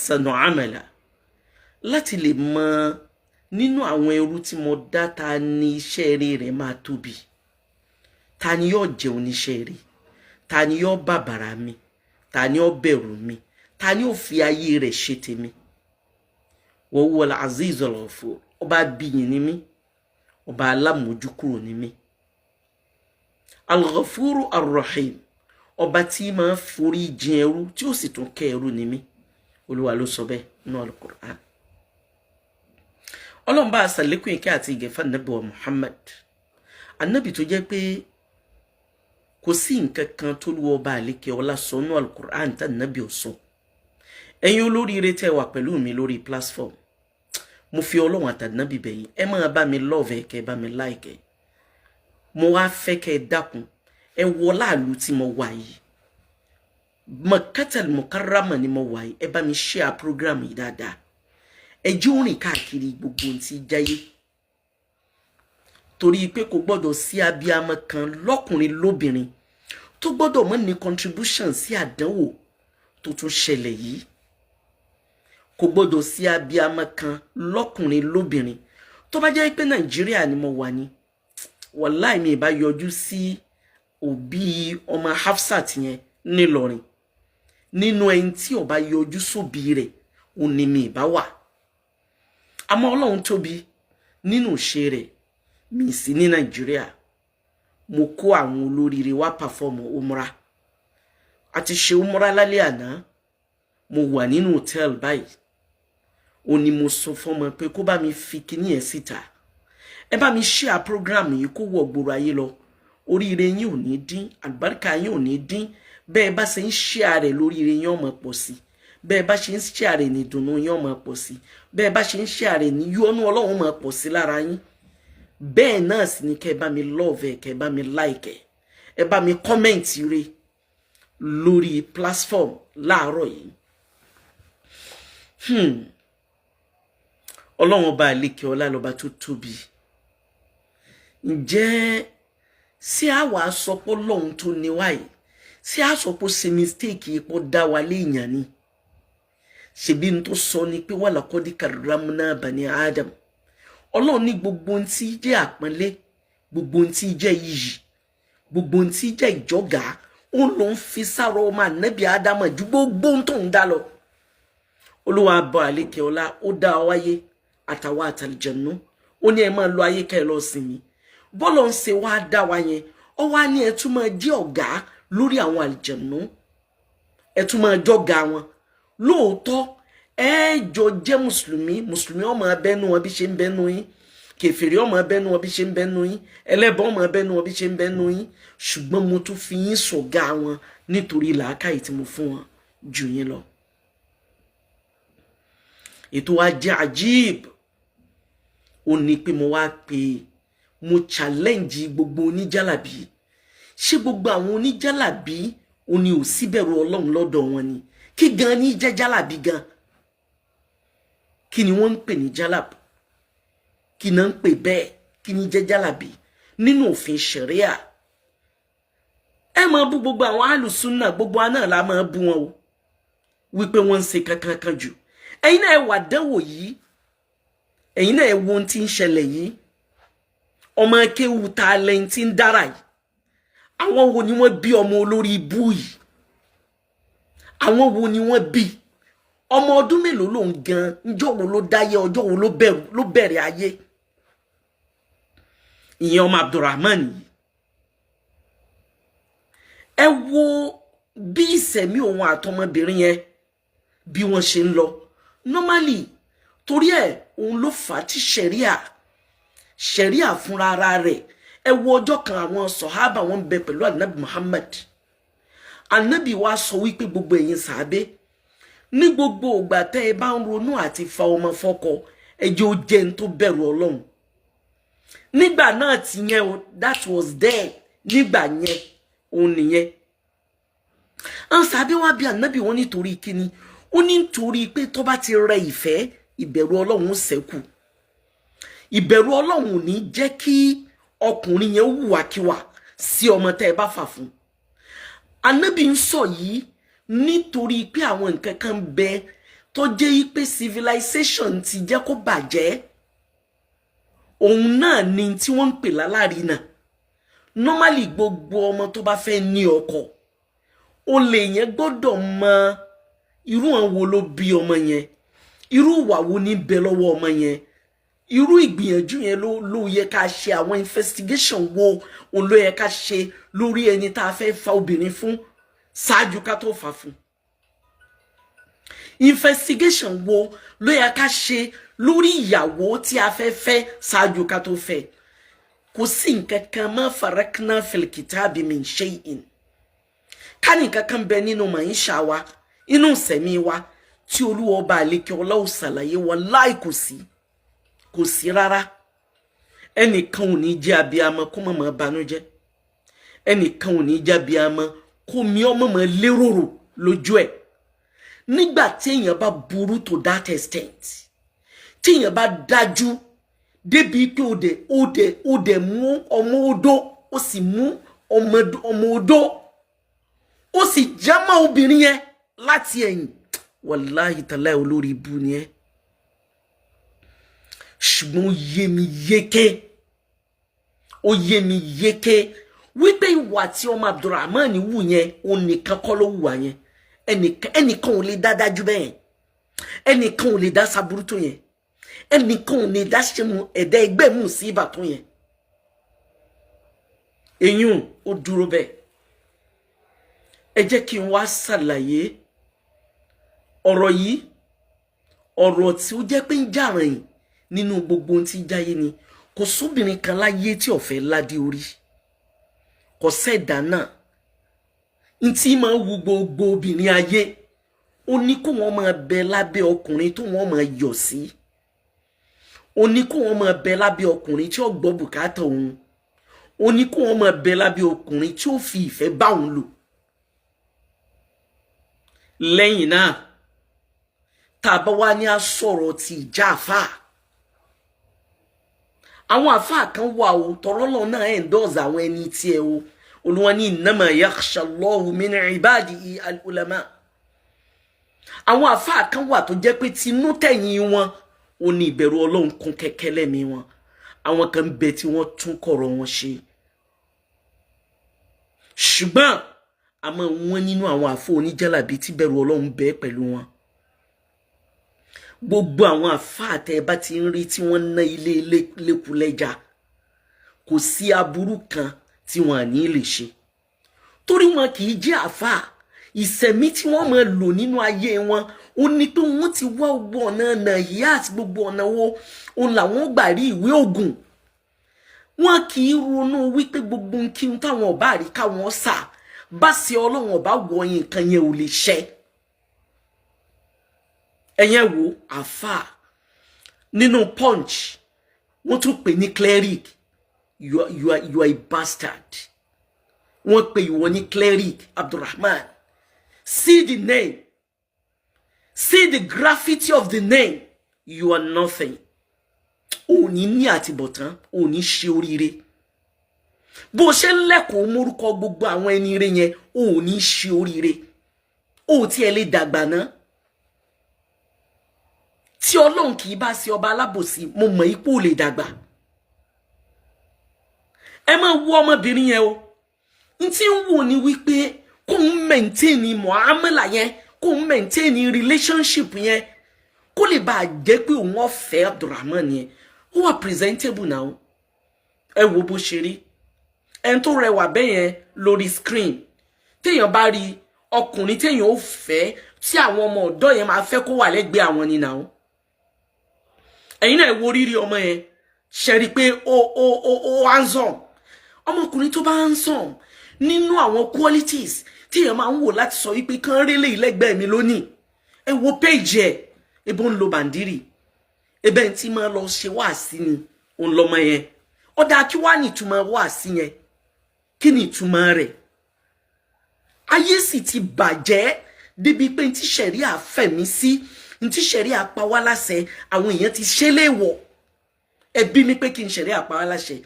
Ahsanu amala, láti lè mọ nínú àwọn ẹrú tí mo dá, ta ni iṣẹ́ rere rẹ̀ máa tóbi, ta ni yóò jẹ́ oníṣẹ́ rere, ta ni yóò bàbàrà mi, ta ni yóò bẹ̀rù mi, ta ni yóò fi ayé rẹ̀ ṣe tèmi. Wa huwa al-azizul ghafur. Ọba bíyìn ni mí, ọba alámójúkúrò ni mí. Al-ghafuru ar-rahim, ọba tí máa forí jìn ẹrú tí ó sì tún kẹ́ ẹrú ni mí. Olúwa ló sọ bẹ́ẹ̀ nínú Al-Qur'an. Ọlọ́run bá aṣàlékún ìkẹ́ àti ìgẹ̀fà nàbì wa Muhammad, anabi tó jẹ́ pé kò sí nǹkan kan tó lu ọba àlékè ọlá sọ nínú Al-Qur'an tá nàbì ò sọ. Ẹ̀yin olóríire tẹ́ wà pẹ̀lú mi lórí platform, mo fi Ọlọ́run àtànábì bẹ̀yìn, ẹ máa bá mi love ẹ, kẹ́ ẹ bá mi like ẹ. Mo wá fẹ́ kẹ́ ẹ dákun, ẹ wọ láàlú tí mo wà yìí, Makatal Mukarrama ni mo wà yìí. Ẹ bá mi share program yìí dáadáa, ẹ jẹ́ ó rìn káàkiri gbogbo ohun tí jáyé, torí pé kò gbọ́dọ̀ sí abiyamọ kan, lọ́kùnrin lóbìnrin, tó gbọ́dọ̀ mọ́ ní contribution sí àdánwò tó tún ṣẹlẹ̀ yìí. Kò gbọ́dọ̀ sí abiyamọ kan, lọ́kùnrin lóbìnrin. Tó bá jẹ́ pé Nàìjíríà ni mo wà ní, wàláì, mi ìbá yọjú sí òbí ọmọ Hafsat yẹn nílọrin. Nínú ẹni tí ó bá yọjú sóbí rẹ̀, ò ní mi ìbá wà. Àmọ́ Ọlọ́run tóbi nínú ìṣe rẹ̀, mi sí ní Nàìjíríà. Mo kó àwọn olóríire wá perform umra, àti ṣe umra lálẹ́ àná. Mo wà nínú hòtẹ́ẹ̀lì báyìí. Ó ní mo sọ fọmọ pé kó bá mi fi kíní ẹ̀ síta. Ẹ bá mi share program yìí kó wọ̀ gbòòrò ayé lọ. Oríire yín ò ní dín, àlùbáríkà yín ò ní dín. Bẹ́ẹ̀ bá ṣe ń share rẹ̀, lóríire yín ó máa pọ̀ sí. Bẹ́ẹ̀ bá ṣe ń share rẹ̀, ní ìdùnnú yín ó máa pọ̀ sí. Bẹ́ẹ̀ bá ṣe ń share rẹ̀, ní yọ́nú Ọlọ́run máa pọ̀ sí lára yín. Bẹ́ẹ̀ náà sì ni kẹ́ ẹ bá mi love ẹ, kẹ́ ẹ bá mi like ẹ, ẹ bá mi comment re lórí platform láàárọ̀ yìí. Ọlọ́run ọba àlekè ọlá lọ́ba tó tóbi. Ǹjẹ́ sí àwa sọpọ́ lọ́hun tó ní wáyé, sí àsọpọ̀ ṣe mistake ipò dá wa léèyàn ni? Ṣebí n tó sọ ni pé walaqad karramna bani Adam. Ọlọ́run ní gbogbo ohun tí jẹ́ àpọ́nlé, gbogbo ohun tí jẹ́ iyì, gbogbo ohun tí jẹ́ ìjọ́gà, ó ló ń fi sára ọmọ ànábì Ádámọ̀ ju gbogbo ohun tó ń dá lọ. Olúwa bọ àlékè ọlá, ó dá ọ wáyé àtàwọn àtàlìjẹ̀nú. Ó ní ẹ máa lọ ayé, ká ẹ lọ sinmi. Bọ́lọ̀ ń ṣe wá dá wa yẹn, ọ wá ní ẹ tún máa jẹ́ ọ̀gá lórí àwọn àlìjẹ̀nú, ẹ tún máa jọ́gà wọn. Lóòótọ́, ẹ jọ jẹ́ mùsùlùmí. Mùsùlùmí ọmọ abẹ́nu wọn bí ṣe ń bẹ́nu yín, kèfèrí ọmọ abẹ́nu wọn bí ṣe ń bẹ́nu yín, ẹlẹ́bọ ọmọ abẹ́nu wọn bí ṣe ń bẹ́nu yín, ṣùgbọ́n mo tún fi yín sọ̀gá wọn nítorí làákàyè tí mo fún wọn jù yín lọ. Ètò wa jẹ́ àjíìb, ó ní pé mo wá pé mo challenge gbogbo oníjàlábí. Ṣé gbogbo àwọn oníjàlábí ó ní ò síbẹ̀rù Ọlọ́run lọ́dọ̀ wọn ni? Kí gan ní jẹ́ jálàbí gan? Kí ni wọ́n ń pè ní jálàb? Kí náà ń pè bẹ́ẹ̀? Kí ni jẹ́ jálàbí nínú òfin ṣẹ̀ríà? Ẹ máa bú gbogbo àwọn alùsùnà, gbogbo wa náà la máa bú wọn o, wípé wọ́n ń ṣe kankan kan jù. Ẹ̀yin náà ẹ wà dánwò yìí, ẹ̀yin náà ẹ wo ohun tí ń ṣẹlẹ̀ yìí. Ọmọ akéwù ta lẹ́yìn tí ń dára yìí? Àwọn wo ni wọ́n bí ọmọ olórí ibú yìí? Àwọn wo ni wọ́n bí? Ọmọ ọdún mélòó ló ń gan? Njọ́ wo ló dáyé? Ọjọ́ wo ló bẹ̀rẹ̀ ayé? Ìyẹn ọmọ Abdulrahman yìí, ẹ wo bí ìsẹ̀mí òun àtọmọbìnrin yẹn bí wọ́n ṣe ń lọ normally. Torí ẹ̀ òun ló fà á tí ṣẹ̀ríà fúnra ara rẹ̀. Ẹ wo ọjọ́ kan, àwọn sọ̀hábà wọn bẹ pẹ̀lú Anabi Muhammad. Anabi wa sọ wípé gbogbo ẹ̀yin sàábé, ní gbogbo ìgbà tẹ́ ẹ bá ń ronú àti fa ọmọ fọ́kọ, ẹ jẹ́ ó jẹ́ ń tó bẹ̀rù Ọlọ́run. Nígbà náà ti yẹn o, that was there. Nígbà yẹn òun nìyẹn. Àwọn sàábé wá bí Anabi wọn nítorí kíni? Ó ní nítorí pé tó bá ti rẹ ìfẹ́, ìbẹ̀rù Ọlọ́run ó ṣẹ́kù. Ìbẹ̀rù Ọlọ́run ò ní jẹ́ kí ọkùnrin yẹn hùwàkiwà sí ọmọ tẹ́ ẹ bá fà fún. Anabi ń sọ yìí nítorí pé àwọn nǹkan kan bẹ. Tó jẹ́ pé civilization ti jẹ́ kó bàjẹ́, òun náà ni tí wọ́n ń pè lálárinà. Normally, gbogbo ọmọ tó bá fẹ́ ní ọkọ, olè yẹn gbọ́dọ̀ mọ irú àwọn wo ló bí ọmọ yẹn, irú ìwà wo ní bẹ lọ́wọ́ ọmọ yẹn, irú ìgbìyànjú yẹn ló yẹ ká ṣe. Àwọn investigation wo òun ló yẹ ká ṣe lórí ẹni tá a fẹ́ fa obìnrin fún ṣáájú ká tó fà fún? Investigation wo ló yẹ ká ṣe lórí ìyàwó tí a fẹ́ fẹ́ ṣáájú ká tó fẹ́? Kò sí nǹkan kan. ما فرطنا في الكتاب من شيء. Ká ní nǹkan kan bẹ nínú màá wa, inú sẹ̀mí wa, tí Olúwa ọba àlekè ọlá ò ṣàlàyé wọn láì, kò sí, kò sí rárá. Ẹnìkan ò ní jẹ́ abiyamọ kó má máa banújẹ́. Ẹnìkan ò ní jẹ́ abiyamọ kó mi ọmọ máa lérò lójú ẹ̀. Nígbà tí èèyàn bá burú to that extent, tí èèyàn bá dájú débi pé ó dẹ̀ mú ọmọ odó, ó sì mú ọmọ odó, ó sì jámọ́ obìnrin yẹn láti ẹ̀yìn, wàláhì tàláì, olórí ibú ni ẹ́. Ṣùgbọ́n ó yé mi yéké, ó yé mi yéké wípé ìwà tí ọmọ Abdulrahman wù yẹn, òun nìkan kọ́ ló wùwà yẹn. Ẹnìkan ò lè dá dájú bẹ́ẹ̀, ẹnìkan ò lè dá saburú tó yẹn, ẹnìkan ò lè dá ṣe mu ẹ̀dá ẹgbẹ́ mú sí ibà tó yẹn. Eyín ó dúró bẹ́ẹ̀. Ẹ jẹ́ kí n wá ṣàlàyé ọ̀rọ̀ yìí. Ọ̀rọ̀ tí ó jẹ́ pé ń jàràyìn nínú gbogbo ohun tí ń jáyé ni. Kò sóbìnrin kan láyé tí ó fẹ́ ládé orí. Kò sẹ́ẹ̀dá náà ntí máa wu gbogbo obìnrin ayé, ó ní kó wọn máa bẹ lábẹ́ ọkùnrin tó wọn máa yọ̀ sí, ó ní kó wọn máa bẹ lábẹ́ ọkùnrin tí ó gbọ́ bùkátà òun, ó ní kó wọn máa bẹ lábẹ́ ọkùnrin tí ó fi ìfẹ́ bá òun lò. Lẹ́yìn náà, tá a bá wá ní a sọ̀rọ̀ ti ìjà àfáà, àwọn àfáà kan wà o, tọrọlọ náà endorse àwọn ẹni tiẹ̀ o. Olúwa ní إنما يخشى الله من عباده العلماء. Àwọn àfáà kan wà tó jẹ́ pé tinú tẹ̀yìn wọn, ó ní ìbẹ̀rù Ọlọ́run kún kẹ́kẹ́ lẹ́mìí wọn. Àwọn kan bẹ tí wọ́n tún kọ̀rọ̀ wọn ṣe, ṣùgbọ́n àmọ́ wọn nínú àwọn àfọ oníjàlábí tí bẹ̀rù Ọlọ́run bẹ pẹ̀lú wọn. Gbogbo àwọn àfáà tẹ́ ẹ bá ti ń rí tí wọ́n ná ilé lẹ́kùlẹ́jà, kò sí aburú kan tí wọ́n à ní lè ṣe, torí wọn kì í jẹ́ àfáà. Ìsẹ̀mí tí wọ́n máa lò nínú ayé wọn, ó ní pé wọ́n ti wá gbogbo ọ̀nà nàìyá àti gbogbo ọ̀nà wo òun làwọn gbà rí ìwé ògùn. Wọn kì í ronú wípé gbogbo kí n táwọn ọba àrí káwọn sà bá ṣe Ọlọ́run ọba wọ̀nyí, nǹkan yẹn ò lè ṣẹ. Ẹ̀yẹn wo àfáà nínú Punch, wọ́n tún pè ní cleric. You are a bastard. Wọ́n pè ìwọ ní cleric, Abdulrahman. See the name, see the gravity of the name. You are nothing. Ò ní ní àtibọ̀tán, ò ní ṣe oríire. Bó ṣe ń lẹ́kọ̀ọ́ mórúkọ gbogbo àwọn ẹni ire yẹn, ò ní ṣe oríire. Ò tiẹ̀ lè dàgbà náà. Tí Ọlọ́run kì í bá ṣe ọba alábòsí, mo mọ̀ ipò lè dàgbà. Ẹ máa wo ọmọbìnrin yẹn o. N tí ń wò ní wípé kó ń maintain muamala yẹn, kó ń maintain relationship yẹn, kó lè bàa jẹ́ pé òun ọ̀fẹ́ Abdulrahman yẹn. Ó wà presentable now. Ẹ wo bó ṣe rí, ẹni tó rẹwà bẹ́ẹ̀ yẹn lórí screen. Téèyàn bá rí ọkùnrin téèyàn ó fẹ́, tí àwọn ọmọ ọ̀dọ́ yẹn máa fẹ́ kó wà lẹ́gbẹ̀ẹ́ àwọn ni now. Ẹ̀yin náà wo rírí ọmọ yẹn, ṣe rí i pé ó handsome. Ọmọkùnrin tó bá handsome, nínú àwọn qualities tí èèyàn máa ń wò láti sọ wípé kán rélé ìlẹ́gbẹ̀ẹ́ mi lónìí. Ẹ wo page ẹ, ebo ń lo bàndírì, ebe ń tí máa lọ ṣe wáàsí ni òun lọmọ yẹn. Ọ̀dà, kí wàá ní ìtumọ̀ wáàsí yẹn? Kí ni ìtumọ̀ rẹ̀? Ayé sì ti bàjẹ́ débi pé ntí sẹ̀ríà fẹ̀mí sí, ntí sẹ̀ríà pa wá láṣẹ, àwọn èèyàn ti ṣe léèwọ̀. Ẹbí mi pé kí n sẹ̀ríà pa wá láṣẹ,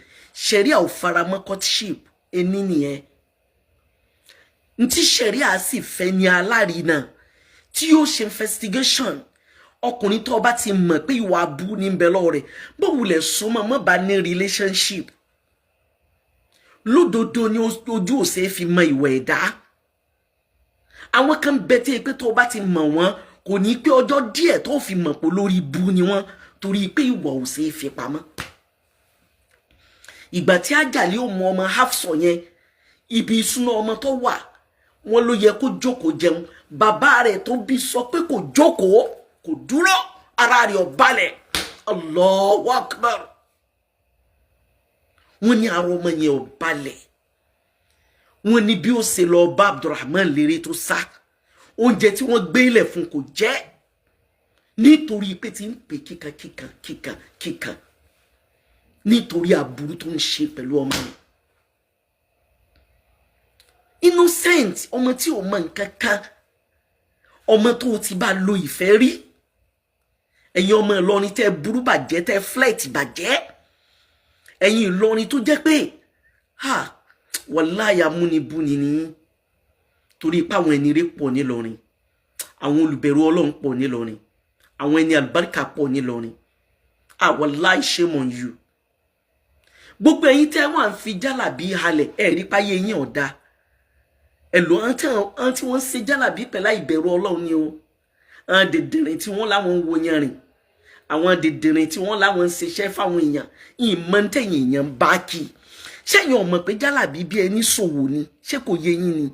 sẹ̀ríà ò faramọ́ courtship ẹni nìyẹn. Ntí sẹ̀ríà sì fẹ́ ní alárinà tí yóò ṣe investigation. Ọkùnrin tó bá ti mọ̀ pé ìwà abú ní bẹ lọ́wọ́ rẹ̀, bó wulẹ̀ súnmọ́, mọ́ bá ní relationship. Lódodo ni ojú òsè fi mọ ìwà ẹ̀dá. Àwọn kan bẹ tí pé tó bá ti mọ̀ wọ́n, kò ní pé ọjọ́ díẹ̀ tó fi mọ̀ pé lórí ibú ni wọ́n, torí pé ìwà òsè fi pamọ́. Ìgbà tí Àjàlí ò mọ ọmọ Hafsọ yẹn, ibi ìsúná ọmọ tó wà, wọn ló yẹ kó jókòó jẹun. Bàbá rẹ̀ tó bí sọ pé kò jókòó, kò dúró, ara rẹ̀ ò balẹ̀. Allahu Akbar. Wọ́n ní ara ọmọ yẹn ò balẹ̀. Wọ́n ní bí ó ṣe lọ bá Abdulrahman lérè tó sá, oúnjẹ tí wọ́n gbé ilẹ̀ fún kò jẹ, nítorí pé tí ń pè kíkan kíkan kíkan kíkan, nítorí aburú tó ń ṣe pẹ̀lú ọmọ yẹn. Innocent ọmọ tí ò mọ nǹkan kan, ọmọ tó ti bá lo ìfẹ́ rí. Ẹ̀yin ọmọ Ìlọrin tẹ́ burú bàjẹ́, tẹ́ flirt bàjẹ́, ẹ̀yin Ìlọrin tó jẹ́ pé ha, wàláyà múnibúni ni, torí pé àwọn ẹni rẹ̀ pọ̀ nílọrin, àwọn olùbẹ̀rù Ọlọ́run pọ̀ nílọrin, àwọn ẹni àlùbáríkà pọ̀ nílọrin. Ah, wàláì, shame on you. Gbogbo ẹ̀yin tẹ́ wọ́n fi jálàbí halẹ̀, ẹ̀ rí páyé yín ọ̀dà ẹ̀ lò. Àwọn tí wọ́n ń ṣe jálàbí pẹ̀lú ìbẹ̀rù Ọlọ́run ni o. Àwọn dèdèrìn tí wọ́n láwọn ń wo yẹn rìn, àwọn dèdèrìn tí wọ́n láwọn ń ṣiṣẹ́ fáwọn èèyàn, ìmọ̀ tẹ̀yìn èèyàn ń bá kí. Ṣẹ́yìn ọmọ pé jálàbí bí ẹni ṣòwò ni? Ṣé kò yé yín ni?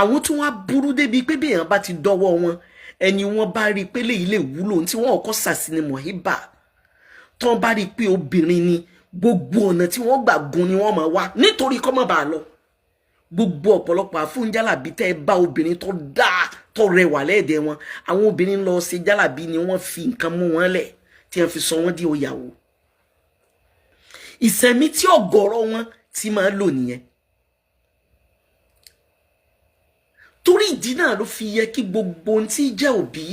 Àwọn tí wọ́n á burú débi pé bí èèyàn bá ti dọ́wọ́ wọn, ẹni wọ́n bá rí i pé léyìí lè wúlò, tí wọ́n kọ́ sàsí ni mọ̀híbà. Tí wọ́n bá rí i pé obìnrin ni, gbogbo ọ̀nà tí wọ́n gbà gun ni wọ́n máa wá, nítorí kọ́ mọ̀ bá a lọ. Gbogbo ọ̀pọ̀lọpọ̀ àfúnjálàbí tẹ́ ẹ bá obìnrin tó dáa, tó rẹwà lẹ́ẹ̀dẹ̀ wọn, àwọn obìnrin lọ ṣe jálàbí ni wọ́n fi nǹkan mú wọn lẹ̀ tí wọ́n fi sọ wọ́n di òyàwó. Ìsẹ̀mí tí ọ̀gọ̀rọ̀ wọn ti máa lò nìyẹn. Torí ìdí náà ló fi yẹ kí gbogbo ohun tí jẹ́ òbí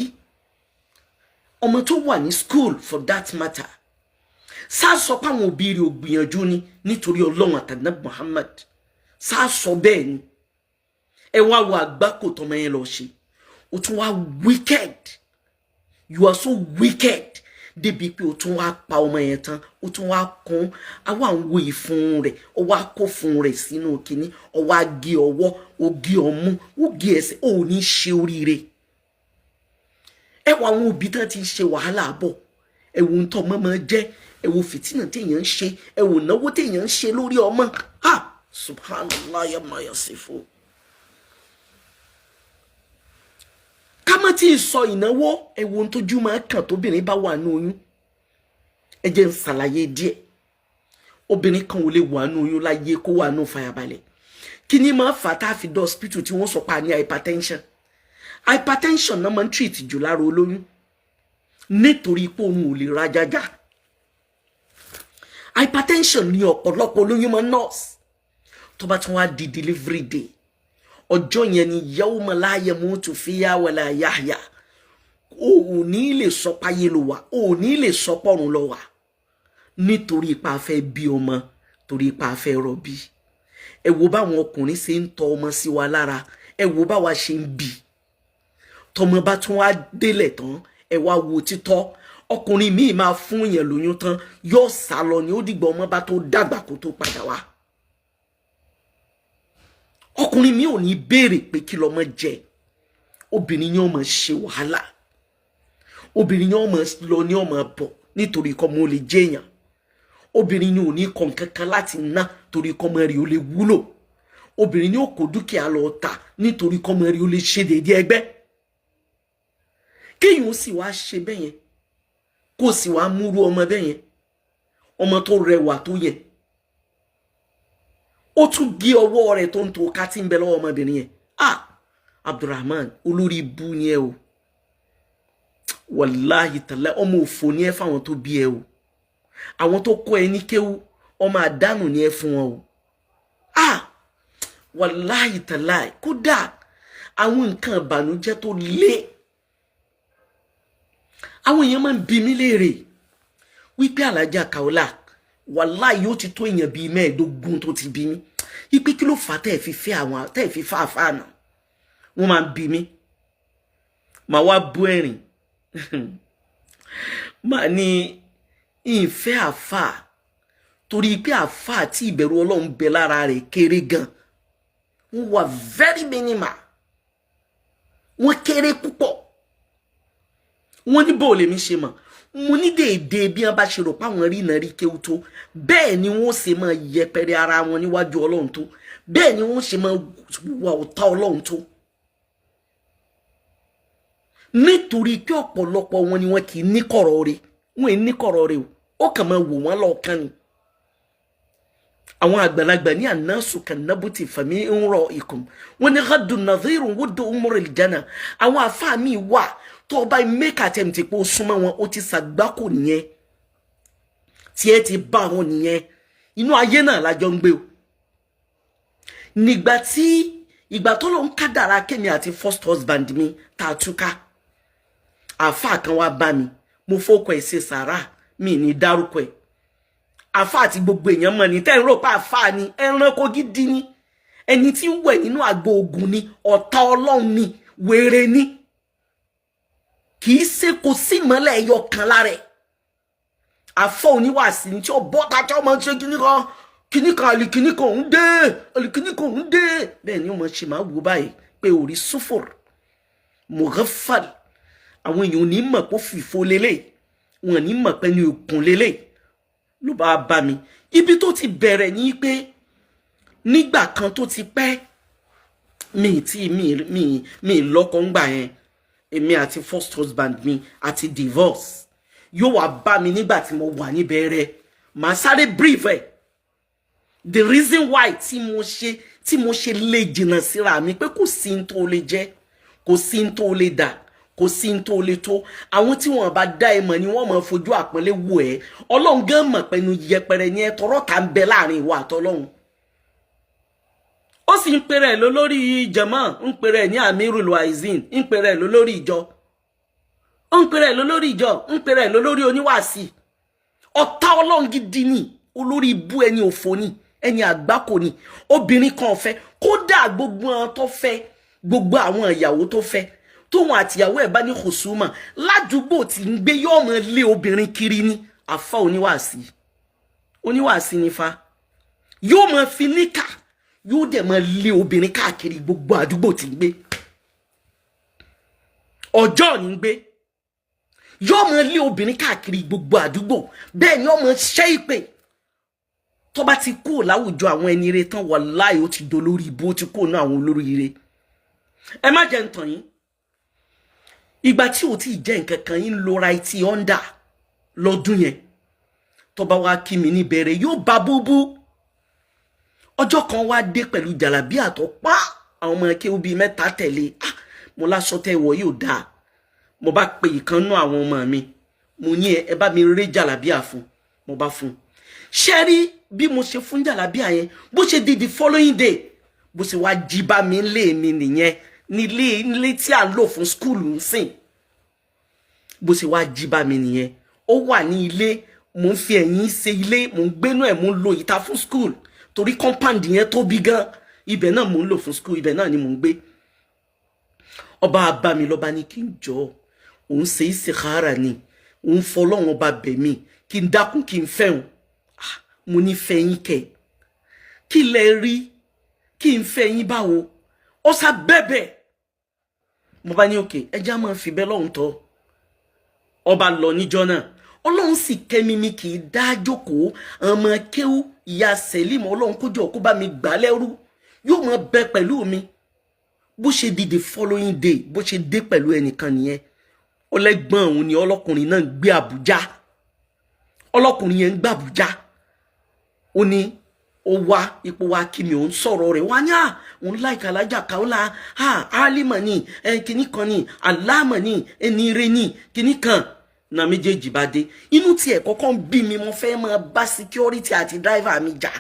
ọmọ tó wà ní school, for that matter, sáà sọ pé àwọn òbí rẹ̀ ò gbìyànjú ni, nítorí Ọlọ́run àtàná Muhammad, sáà sọ bẹ́ẹ̀ ni. Ẹ wá wo àgbákò tọmọ yẹn lọ ṣe. O tún wá wicked, you are so wicked débi pé o tún wá pa ọmọ yẹn tán, o tún wá kún àwa ń wo ìfun rẹ̀, o wá kó fun rẹ̀ sínú kínní, o wá gé ọwọ́, o gé ọmú, o gé ẹsẹ̀. O ò ní ṣe oríire. Ẹ wọ àwọn òbí tán ti ṣe wàhálà bọ̀, ẹ wo ń tọ́ ọmọ máa jẹ́, ẹ wo fìtínà téèyàn ń ṣe, ẹ wo náwó téèyàn ń ṣe lórí ọmọ. Ha, subhanallah ya ma yasifu. Ká má tí ì sọ ìnáwó. Ẹ wo ohun tójú máa kàn tóbìnrin bá wà ní oyún. Ẹ jẹ́ ń ṣàlàyé díẹ̀. Obìnrin kan ò lè wà ní oyún láyé kó wà ní fàyàbalẹ̀. Kí ni máa fà tá a fi dé hospital tí wọ́n sọ pa ní hypertension? Hypertension náà máa ń treat jù lára olóyún, nítorí pé òun ò lè rajájá. Hypertension ní ọ̀pọ̀lọpọ̀ olóyún máa nurse. Tó bá tún wá di delivery day, ọjọ́ yẹn ni yawma la yamutu fiya wala yahya. O ò ní lè sọ páyé ló wà, o ò ní lè sọ pọ́run ló wà, nítorí ipa fẹ́ bí ọmọ, torí ipa fẹ́ rọbí. Ẹ wo báwọn ọkùnrin ṣe ń tọ ọmọ sí wa lára, ẹ wo báwa ṣe ń bí. Tọmọ bá tún wá délẹ̀ tán, ẹ wá wo títọ́. Ọkùnrin míì máa fún yẹn lóyún tán, yóò sá lọ ní. Ó dìgbà ọmọ bá tó dàgbà kó tó padà wá. Ọkùnrin mi ò ní béèrè pé kí lọmọ jẹ. Obìnrin yẹn ó máa ṣe wàhálà, obìnrin yẹn ó máa lọ ní ó máa bọ̀ nítorí kọ́ mo lè jẹ́yàn. Obìnrin yẹn ò ní kọ́ nǹkan kan láti ná torí kọ́ mọ́ rí ó lè wúlò. Obìnrin yẹn ò kó dúkìá lọ ta nítorí kọ́ mọ́ rí ó lè ṣe déédéé ẹgbẹ́. Kéèyàn ó sì wá ṣe bẹ́yẹn, kó sì wá múrú ọmọ bẹ́yẹn, ọmọ tó rẹwà tó yẹ, ó tún gé ọwọ́ rẹ̀ tó ń to ká tí ń bẹ lọ́wọ́ ọmọbìnrin yẹn. Ah, Abdulrahman, olórí ibú ni ẹ o. Wàláhì tàlẹ́, ọmọ òfò ni ẹ fáwọn tó bí ẹ o. Àwọn tó kọ́ ẹ ní kéwú, ọmọ àdánù ni ẹ fún wọn o. Ah, wàláhì tàlẹ́, kódà àwọn nǹkan ìbànújẹ́ tó lé. Àwọn èèyàn máa ń bi mí léèrè wípé Alájà Kaola, wàláhì, yóò ti tó èèyàn bíi 15 tó ti bí mi wípé kí ló fà á tẹ́ ẹ̀ fi fẹ́ àwọn, tẹ́ ẹ̀ fi fà àfáà náà. Wọ́n máa ń bi mí, màá wá bú ẹ̀rìn. Máa ní ìfẹ́ àfà, torí pé àfà tí ìbẹ̀rù Ọlọ́run bẹ lára rẹ̀ kéré gan. Wọ́n wà very minimal, wọ́n kéré púpọ̀. Wọ́n ní bó lèmi ṣe mọ̀? Mo ní déédéé bí wọ́n bá ṣe rò páwọn rí iná rí kéwú tó, bẹ́ẹ̀ ni wọ́n ṣe máa yẹpẹrẹ ara wọn níwájú Ọlọ́run tó, bẹ́ẹ̀ ni wọ́n ṣe máa wà ọ̀tá Ọlọ́run tó, nítorí pé ọ̀pọ̀lọpọ̀ wọn ni wọn kì í ní kọ̀rọ̀ rẹ̀. Wọn ì ní kọ̀rọ̀ rẹ̀ o, ó kàn máa wò wọ́n lọ́ọ̀kan ni. Àwọn àgbàlagbà ní الناس كالنبت فمن رأيكم, wọn ní غد نظير ود أمر الجنة. Àwọn àfáà mi wà tó o bá make attempt pé ó súnmọ́ wọn, ó ti ṣàgbákò nìyẹn, tí ẹ ti bá wọn nìyẹn. Inú ayé náà lájọ ń gbé o. Nígbà tí ìgbà tó lọ ń kádàrá kémi àti first husband mi tá a túká, àáfàá kan wá bá mi. Mo fọkọ ẹ̀ ṣe sàrà, mi ní dárúkọ ẹ̀. Àáfàá àti gbogbo èèyàn mọ̀ ní tẹ́ ń rò pé àáfàá ni, ẹranko gidi ni, ẹni tí ń wẹ̀ nínú àgbo ogun ni, ọ̀tá Ọlọ́run ni, wèrè ni. Kì í ṣe kò sí ìmọ́lẹ̀ ẹyọ kan lára ẹ̀. Àfọ oníwàásí ni tí ó bọ́ ta, tí ó máa ń ṣe kíní kan kíní kan, àlì kíní kan òun dé, àlì kíní kan òun dé. Bẹ́ẹ̀ ni ó máa ṣe, máa wò báyìí pé òrí sufur mughaffal. Àwọn èèyàn ò ní mọ̀ pé ó fìfo lélẹ̀, wọn ò ní mọ̀ pé ní òkun lélẹ̀. Ló bá bá mi, ibi tó ti bẹ̀rẹ̀ ní pé nígbà kan tó ti pẹ́, mi tí mi lọ́kọ ńgbà yẹn, èmi àti first husband mi àti divorce. Yóò wá bá mi nígbà tí mo wà níbẹ̀rẹ̀. Màá sáré brief ẹ̀, the reason why tí mo ṣe lè jìnnà síra mi, pé kò sí ní tó lè jẹ́, kò sí ní tó lè dà, kò sí ní tó lè tó. Àwọn tí wọn bá dá ẹ mọ̀ ni wọ́n máa fojú àpọ́nlé wò ẹ́. Ọlọ́run gan mọ̀ pẹ̀lú yẹpẹrẹ ní ẹ, tọrọ ta ń bẹ láàrin ìwọ àtọlọ́run. Ó sì ń pèrè lólórí jàmá, ń pèrè ní amirul waizin, ń pèrè lólórí ìjọ, ó ń pèrè lólórí ìjọ, ń pèrè lólórí oníwàásí. Ọ̀tá Ọlọ́run gidi ni, olórí ibú, ẹni òfò ni, ẹni àgbákò ni. Obìnrin kan fẹ́, kódà gbogbo àwọn tó fẹ́, gbogbo àwọn ìyàwó tó fẹ́, tóun àtìyàwó ẹ̀ bá ní kòsùmà ládùúgbò tí ń gbé, yóò mọ lé obìnrin kiri ní. Àfa oníwàásí, oníwàásí ní fa, yóò mọ fi níkà, yóò dẹ̀ mọ lé obìnrin káàkiri gbogbo àdúgbò tí ń gbé. Ọjọ́ ní ń gbé, yóò mọ lé obìnrin káàkiri gbogbo àdúgbò. Bẹ́ẹ̀ ni ó mọ ṣẹ́ ìpè. Tó bá ti kúrò láwùjọ àwọn ẹni ire tán, wàláì, ó ti dolórí ibú, ó ti kúrò ní àwọn olórí ire. Ẹ má jẹ́ ń tàn yín. Ìgbà tí ò tí ì jẹ́ nǹkan kan yín, lo right Honda lọ́dún yẹn. Tó bá wá kí mi níbẹ̀rẹ̀, yóò bá búbú. Ọjọ́ kan wá dé pẹ̀lú jàlábí àtọ́pá, àwọn ọmọ akéwù bíi mẹ́ta tẹ̀lé. Ah, mo lásọ tẹ́ wọ̀ yóò dáa. Mo bá pe ìkan nú àwọn ọmọ mi, mo ní ẹ bá mi rí jàlábíà fún. Mo bá fún. Ṣé rí bí mo ṣe fún jàlábíà yẹn, bó ṣe di the following day, bó ṣe wá jí bá mi lé mi nìyẹn, nílé nílé tí à ń lò fún school ń sìn. Bó ṣe wá jí bá mi nìyẹn. Ó wà ní ilé, mò ń fi ẹ̀yìn ṣe ilé, mò ń gbénú ẹ̀, mò ń lo ìta fún school, torí compound yẹn tóbi gan. Ibẹ̀ náà mò ń lò fún school, ibẹ̀ náà ni mò ń gbé. Ọba bá mi, lọ́ba ní kí n jọ, òun ṣe istikhara ni, òun fọlọ́run ọba bẹ̀ mí kí n dákun, kí n fẹ́ òun. Mo ní fẹ́ yín kẹ̀? Kí lẹ rí kí n fẹ́ yín báwo? Ó sá bẹ́bẹ̀. Mo bá ní òkè, ẹjẹ́ á máa fi bẹ́ẹ̀ lọ́hùn tọ́. Ọba lọ níjọ́ náà, Ọlọ́run sì kẹ́mi, mi kì í dá jókòó. Ọmọ kéwú ìyá Sẹ́límù, Ọlọ́run kójọ kó bá mi gbà lẹ́rú, yóò máa bẹ pẹ̀lú mi. Bó ṣe di the following day, bó ṣe dé pẹ̀lú ẹnìkan nìyẹn. Ọlẹ́gbọ́n òun ni ọlọ́kùnrin náà ń gbé Àbújá. Ọlọ́kùnrin yẹn ń gbé Àbújá. Ó ní ó wá ipò wa kí mi, òun sọ̀rọ̀ rẹ̀ wá ní à òun láìka alájà Kaola, à álímọ̀ ní ẹ kìíní kan ní aláàmọ̀ ní ẹni ire ní kìíní kan na. Méjèèjì bá dé, inú tiẹ̀ kọ́kọ́ ń bí mi, mo fẹ́ máa bá security àti driver mi jà.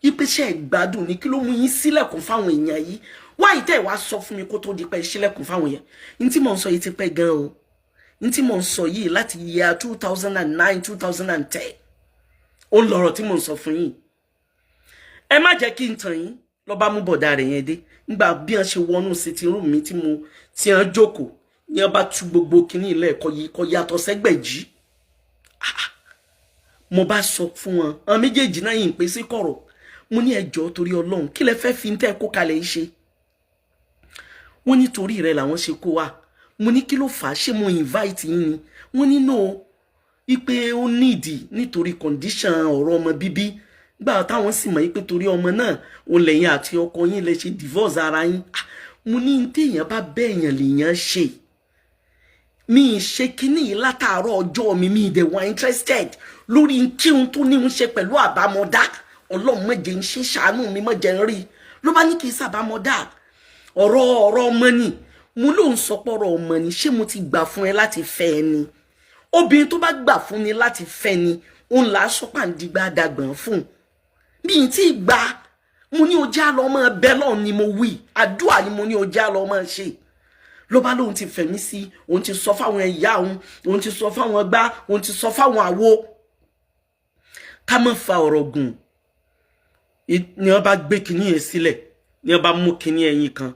Ìpèsè ìgbádùn ní kí ló mú yín sílẹ̀kùn fáwọn èèyàn yìí? Wáyé tẹ́ ẹ̀ wá sọ fún mi kó tó di pé sílẹ̀kùn fáwọn èèyàn. Ní tí mò ń sọ yìí ti pẹ́ gan o. Ní tí mò ń sọ yìí, láti year 2009, 2010, ó ń lọ̀rọ̀ tí mò ń sọ fún yín. Ẹ má jẹ́ kí n tàn yín. Lọ́ bá mú bọ̀dá rẹ̀ yẹn dé. Nígbà bí wọ́n ṣe wọnú sitting room mi tí mo tí wọ́n jókòó. Ní wọ́n bá tú gbogbo kinní ilé ẹ̀kọ́ yìí kọ́ yàtọ̀ sẹ́gbẹ̀jì. Mo bá sọ fún wọn, àwọn méjèèjì náà yìí ń pè sí kọ̀rọ̀. Mo ní, ẹjọ́, torí Ọlọ́run, kí lẹ fẹ́ fi ń tẹ́ kó kalẹ̀ yìí ṣe? Wọ́n ní torí rẹ̀ làwọn ṣe kó wa. Mo ní, kí ló fà á? Ṣé mo invite yín ni? Wọ́n ní no, ipe ó nídìí nítorí condition ọ̀rọ̀ ọmọ bíbí gbà táwọn sì mọ̀ pé torí ọmọ náà òun lẹ́yìn àti ọkọ yín lè ṣe divorce ara yín. Mo ní téèyàn bá bẹ́ẹ̀yàn lèèyàn ṣe. Mi ì ṣe kínní yìí látàárọ̀ ọjọ́ mi. Mi ì dẹ̀ wá interested lórí kí n tó ní ń ṣe pẹ̀lú àbámọ́dá. Ọlọ́run má jẹ́ ń ṣe, ṣàánú mi, má jẹ́ ń rí. Ló bá ní kì í ṣàbámọ́dá, ọ̀rọ̀ ọmọ ni. Mo lóun sọ pọ̀rọ̀ ọmọ ni. Ṣé mo ti gbà fún ẹ láti fẹ́ ẹ ni? Obìnrin tó bá gbà fún ni láti fẹ́ ni, òun là á sọ pàǹdígbà dàgbọ̀n fún mi ì tí ì gbà. Mo ní ojú àlọ́ ọmọ bẹ́ẹ̀ lọ́ọ̀ ni mo wí, àdúrà ni mo ní ojú àlọ́ ọmọ ṣe. Ló bá lóun ti fẹ̀mí sí, òun ti sọ fáwọn ẹ̀yà òun, òun ti sọ fáwọn gbá, òun ti sọ fáwọn àwo. Ká má fa ọ̀rọ̀ gùn, ni wọ́n bá gbé kinní yẹn sílẹ̀, ni wọ́n bá mú kinní ẹyin kan.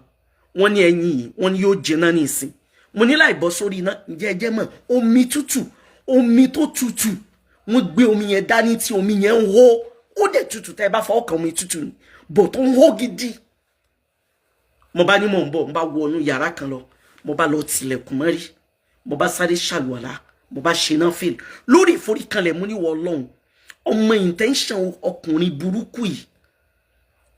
Wọ́n ní ẹyin yìí, wọ́n ní yóò jiná ní ìsìn. Mo ní láì bọ́ sórí iná, ǹjẹ́ ẹ jẹ́ mọ̀ omi tútù, omi tó tútù, wọ́n gbé omi yẹn dání tí omi yẹn ń hó. Ó dẹ̀ tútù, tẹ́ ẹ bá fọwọ́ kan, omi tútù ni bò tó ń hó gidi. Mo bá ní mò ń bọ̀. Mo bá wọnú yàrá kan lọ, mo bá lọ tilẹ̀kùn mọ́rí, mo bá sáré ṣàlùwàlá, mo bá ṣe náà fèlè lórí ìforíkanlẹ̀. Mo ní, wọ Ọlọ́run, ọmọ intention ọkùnrin burúkú yìí,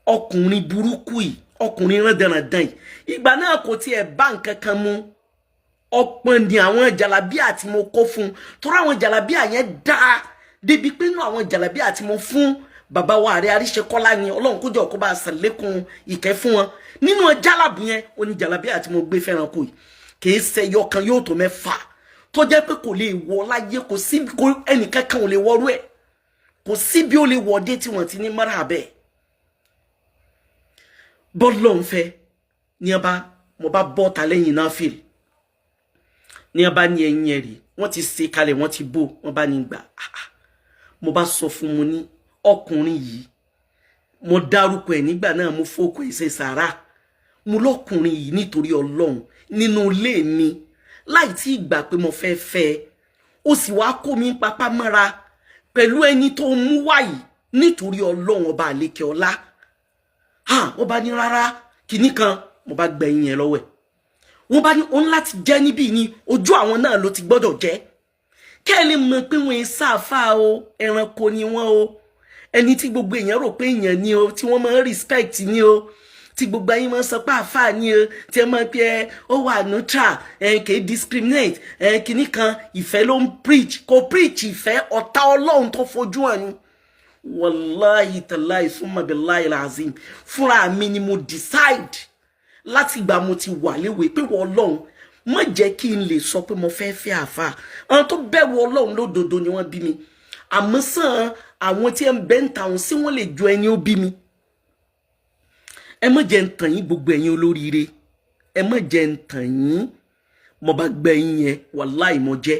ọkùnrin burúkú yìí, ọkùnrin rándanrandan yìí. Ìgbà náà kò tiẹ̀ bá nǹkan kan mu. Ọpọ́n ni àwọn jàlábíà tí mo kó fún un, torí àwọn jàlábíà yẹn dáa débi pé inú àwọn jàlábíà tí mo fún bàbá wa ààrẹ Àríṣekọ́lá ni, Ọlọ́run kó jọ kó bá a ṣàlékún ìkẹ́ fún wọn, nínú jálàbù yẹn ó ní jàlábíà tí mo gbé fẹ́ràn kù yìí, kì í ṣe ẹyọ kan, yóò tó 6, tó jẹ́ pé kò lè wọ láyé, kò sí ẹnìkankan ò lè wọrú ẹ̀, kò sí bí ó lè wọ dé tí wọ́n ti ní mara bẹ́ẹ̀. Bọ́ọ̀lù ń fẹ́ ní ọba, mo bá bọ́ ta lẹ́yìn náà fìlì ní ọba ní ẹyin ẹ̀ rí, wọ́n ti ṣe kalẹ̀, wọ́n ti bò, wọ́n bá ní gbà. Mo bá sọ fún, mo ní ọkùnrin yìí, mo dárúkọ ẹ̀ nígbà náà, mo fọkọ ẹ̀ ṣe sàrà. Mo lọ́kùnrin yìí, nítorí Ọlọ́run, nínú ilé mi, láì tí ì gbà pé mo fẹ́ fẹ́ ẹ, ó sì wá kó mi papá mọ́ra pẹ̀lú ẹni tó mú wáyìí, nítorí Ọlọ́run ọba àlékè ọlá. Wọ́n bá ní rárá, kinní kan. Mo bá gbẹ̀yìn yẹn lọ́wọ́ ẹ̀. Wọ́n bá ní òun láti jẹ́ níbí ni, ojú àwọn náà ló ti gbọ́dọ̀ jẹ́, kẹ́ ẹ lè mọ̀ pé wọ́n ń sáfà o, ẹranko ni wọ́n o. Ẹni tí gbogbo èèyàn rò pé èèyàn ni o, tí wọ́n máa ń respect ni o, tí gbogbo ayé máa ń sọ pé àáfàá ni o, tí ẹ máa ń pè ẹ, ó wà neutral, ẹ kì í discriminate, ẹ kìíní kan, ìfẹ́ ló ń preach. Kò preach ìfẹ́, ọ̀tá Ọlọ́run tó fojú hàn ni. Wàláhì tàláhì, súnmọ́ billahi lazim, fúnra mi ni mo decide láti ìgbà mo ti wà léwe pé wọ́n Ọlọ́run, má jẹ́ kí n lè sọ pé mo fẹ́ fẹ́ àáfàá. Àwọn tó bẹ̀rù Ọlọ́run lódodo ni wọ́n bí mi, àmọ́ sàn àwọn tí ẹ ń bẹ́ ń ta òun sí, wọ́n lè jọ ẹni ó bí mi. Ẹ má jẹ́ ń tàn yín, gbogbo ẹ̀yin olóríire, ẹ má jẹ́ ń tàn yín. Mo bá gbẹ̀yìn yẹn, wàláì mo jẹ́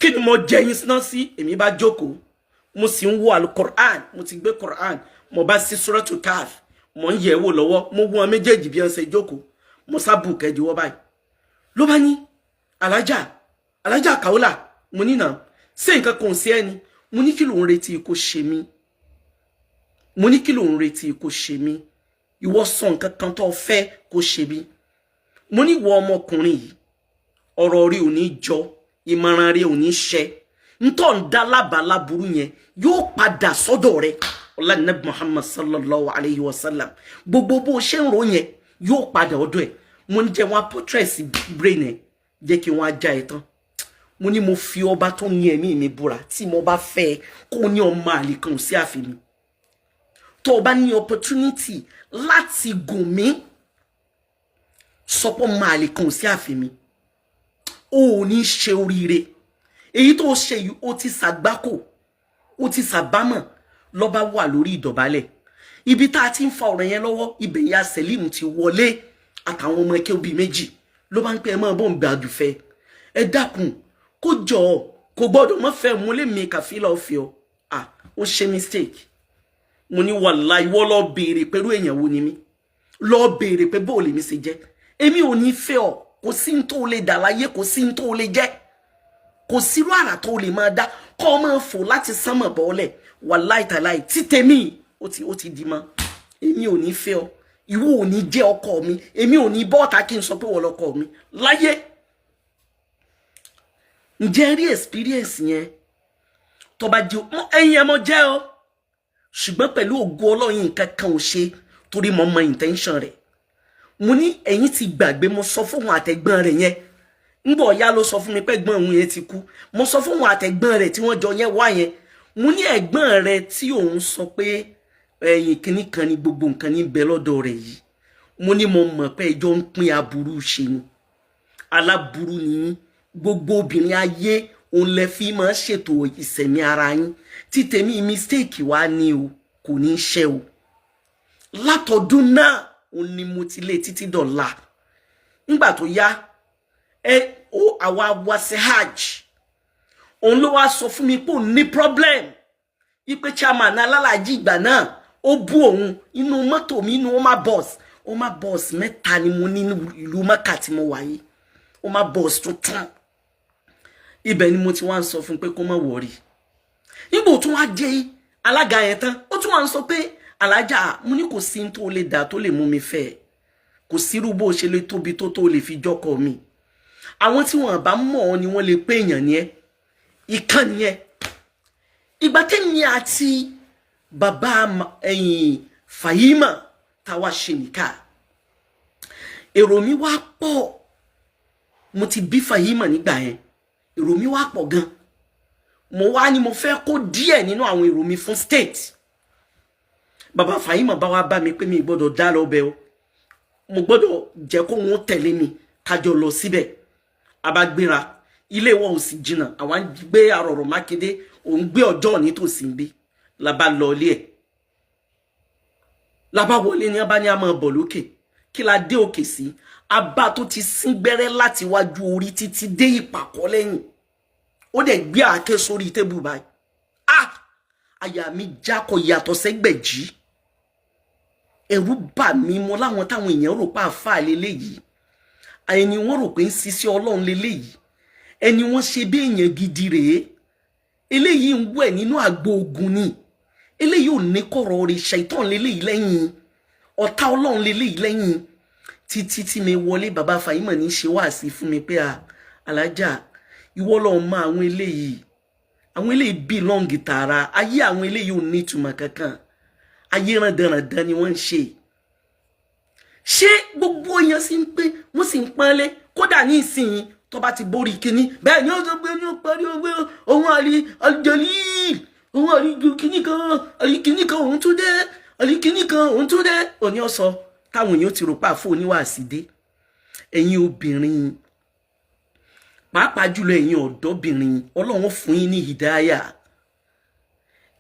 kí ni mo jẹ́ yín síná sí. Èmi bá jókòó, mo sì ń wo alukoran, mo ti gbé Koran, mo bá sí Suratu Kaf, mo ń yẹ̀ wò lọ́wọ́. Mo wọ́n méjèèjì bí wọ́n ṣe jókòó, mo sábù kẹjọ wọ́ báyìí. Ló bá ní, alájà, alájà Kaola. Mo ní, nà ṣé nǹkan kan ò sí ẹni? Mo ní, kí ló ń retí kó ṣe mí? Mo ní, kí ló ń retí kó ṣe mí? Ìwọ sọ nǹkan kan tó fẹ́ kó ṣe mí. Mo ní, ìwọ ọmọkùnrin yìí, ọ̀rọ̀ rí ò ní jọ, ìmọ̀ràn rí ò ní ṣẹ, ntọ́ ń dá lábàá láburú yẹn yóò padà sọ́dọ̀ rẹ. Ọlá Nabi Muhammad sallallahu alayhi wa sallam, gbogbo bó ṣe ń ro yẹn yóò padà ọ̀dọ̀ ẹ̀. Mo ní, jẹ́ wọn portraits brain ẹ̀, jẹ́ kí wọ́n á já ẹ tán. Mo ní, mo fi ọba tó ní ẹ̀mí mi búra, tí mo bá fẹ́ ẹ, kó ní ọmọ àlè kan sí àfin mi, tó o bá ní opportunity láti gùn mí, sọpọ́ ọmọ àlè kan sí àfin mi, o ò ní ṣe oríire. Èyí tó ṣe yìí, ó ti ṣàgbákò, ó ti ṣàbámọ̀. Lọ́ba wà lórí ìdọ̀bálẹ̀ ibi tá a ti ń fa ọ̀rọ̀ yẹn lọ́wọ́ ibẹ̀, ya Selim ti wọlé àtàwọn ọmọ ẹkẹ́ òbí méjì. Ló bá ń pẹ́, ẹ máa bọ̀ ń bẹ àdùfẹ́, ẹ dákun, kó jọ ọ, kò gbọ́dọ̀ mọ́ fẹ́ mú lé mi kàfílà ọ̀fẹ́ ọ. Ah, ó ṣe mistake. Mo ní, wàláhì, ìwọ lọ béèrè pẹ̀lú èèyàn wo ni mí, lọ béèrè pé bóòlù mi ṣe jẹ́, èmi ò ní fẹ́ ọ. Kò sí ní tó lè dà láyé, kò sí ní tó lè jẹ́, kò sírú àrà tó lè máa dá kọ́ ọ máa fò láti sánmọ̀ bọ́ọ̀lẹ̀. Wàláì tàláì, tí tèmi ó ti di mọ́. Èmi ò ní fẹ́ ọ, ìwọ ò ní jẹ́ ọkọ mi. Èmi ò ní bọ́ọ̀tà kí n sọ pé wọ́n lọ́kọ mi láyé. Ǹjẹ́ rí experience yẹn tó bá jẹ́ ẹ̀yin ẹ̀ mọ́ jẹ́ ọ, ṣùgbọ́n pẹ̀lú ògo Ọlọ́run, nǹkan kan ò ṣe, torí mo mọ intention rẹ̀. Mo ní ẹ̀yin ti gbàgbé, mo sọ fún òun àtẹ̀gbọ́n rẹ̀ yẹn. Ńgbọ̀ ọ̀yá ló sọ fún mi pé ẹ̀gbọ́n òun yẹn ti kú. Mo sọ fún òun àtẹ̀gbọ́n rẹ̀ tí wọ́n jọ yẹn wá yẹn, mo ní ẹ̀gbọ́n rẹ̀ tí òun sọ pé ẹ̀yìn kìíní kan ní gbogbo nǹkan ní bẹ lọ́dọ̀ rẹ̀ yìí, mo ní mo mọ̀ pé ẹjọ́ ń pín aburú ṣe ni, aláburú ni yín. Gbogbo obìnrin ayé òun lẹ fi máa ṣètò ìsẹ̀mí ara yín. Tí tèmi mistake wá ní o, kò ní í ṣe o. Látọdún náà òun ni mo ti lé títí dọ̀la. Nígbà tó yá ẹ ó, àwa wá sí hajj, òun ló wá sọ fún mi pé òun ní problem ipe chairman alálàájì ìgbà náà ó bú òun inú mọ́tò mi, inú Hummer bus. Hummer bus mẹ́ta ni mo ní ìlú Mẹ́kà tí mo wà yìí, Hummer bus tuntun. Ibẹ̀ ni mo ti wá ń sọ fún pé kó má worry. Nígbà tó wá jẹ́ alága yẹn tán, ó tún wá ń sọ pé alájà. Mo ní kò sí tó lè dà tó lè mú mi fẹ́, kò sírú bó ṣe lè tóbi tó lè fi jọ́kọ mi. Àwọn tí wọn bá mọ̀ ọ́ ni wọ́n lè pé èèyàn ni ẹ́, ìkànnì ẹ́. Ìgbà tẹ́mi àti bàbá ẹ̀yìn Fàyímà táwa ṣe nìka, èrò mi wá pọ̀. Mo ti bí Fàyímà nígbà yẹn, èrò mi wá pọ̀ gan. Mo wá ní mo fẹ́ kó díẹ̀ nínú àwọn èrò mi fún state. Bàbá Fàyímà bá wá bá mi pé mi gbọ́dọ̀ dá lọ bẹ̀ o, mo gbọ́dọ̀ jẹ́ kó wọn tẹ̀lé mi kájọ lọ síbẹ̀. A bá gbéra, ilé wọn ò sì jìnnà. Àwọn ń gbé Arọ̀rọ̀ Mákindé, òun gbé ọjọ́ nítòsí ń bí. La bá lọ ilé ẹ̀, la bá wọlé ní abá ní a máa bọ̀ lókè. Kí la dé òkè sí? Abá tó ti sín gbẹ́rẹ́ láti wájú orí títí dé ìpàkọ́ lẹ́yìn. Ó dẹ̀ gbé àáké sórí table báyìí. Ah, àyà mi jákọ̀ yàtọ̀ sẹ́gbẹ̀jì, ẹ̀rù bà mí. Mo láwọn táwọn èèyàn rò pé àáfàá leléyìí, ẹni wọ́n rò pé ń ṣiṣẹ́ Ọlọ́run leléyìí, ẹni wọ́n ṣe bí èèyàn gidi rèé, eléyìí ń wẹ̀ nínú àgbo ogun ni, eléyìí ò ní kọ̀rọ̀ rẹ̀, ṣàìtàn leléyìí lẹ́yìn, ọ̀tá Ọlọ́run leléyìí lẹ́yìn. Títí tí mi wọlé, bàbá Fàyímọ̀ ní ṣe wáàsí fún mi pé alájà, ìwọ lọ́ọ́ mọ àwọn eléyìí, àwọn eléyìí belong tààrà ayé, àwọn eléyìí ò ní ìtumọ̀ kankan, ayé rándanràndan ni wọ́n ń ṣe. Ṣé gbogbo èèyàn sì ń pé wọ́n sì ń pọ́nlé? Kódà ní ìsinyìí, tó bá ti borí kínní bẹ́ẹ̀ ni ó sọ pé ní ó parí ó pé òun àrí Aljalil, òun àrí kínní kan, àrí kínní kan, òun tún dé, àrí kínní kan, òun tún dé. Òní ọ̀sọ́ táwọn èèyàn ti rò pa àfọ oníwàásí dé. Ẹ̀yin obìnrin, pàápàá jùlọ ẹ̀yin ọ̀dọ́bìnrin, Ọlọ́run fún yín ní hìdáyà.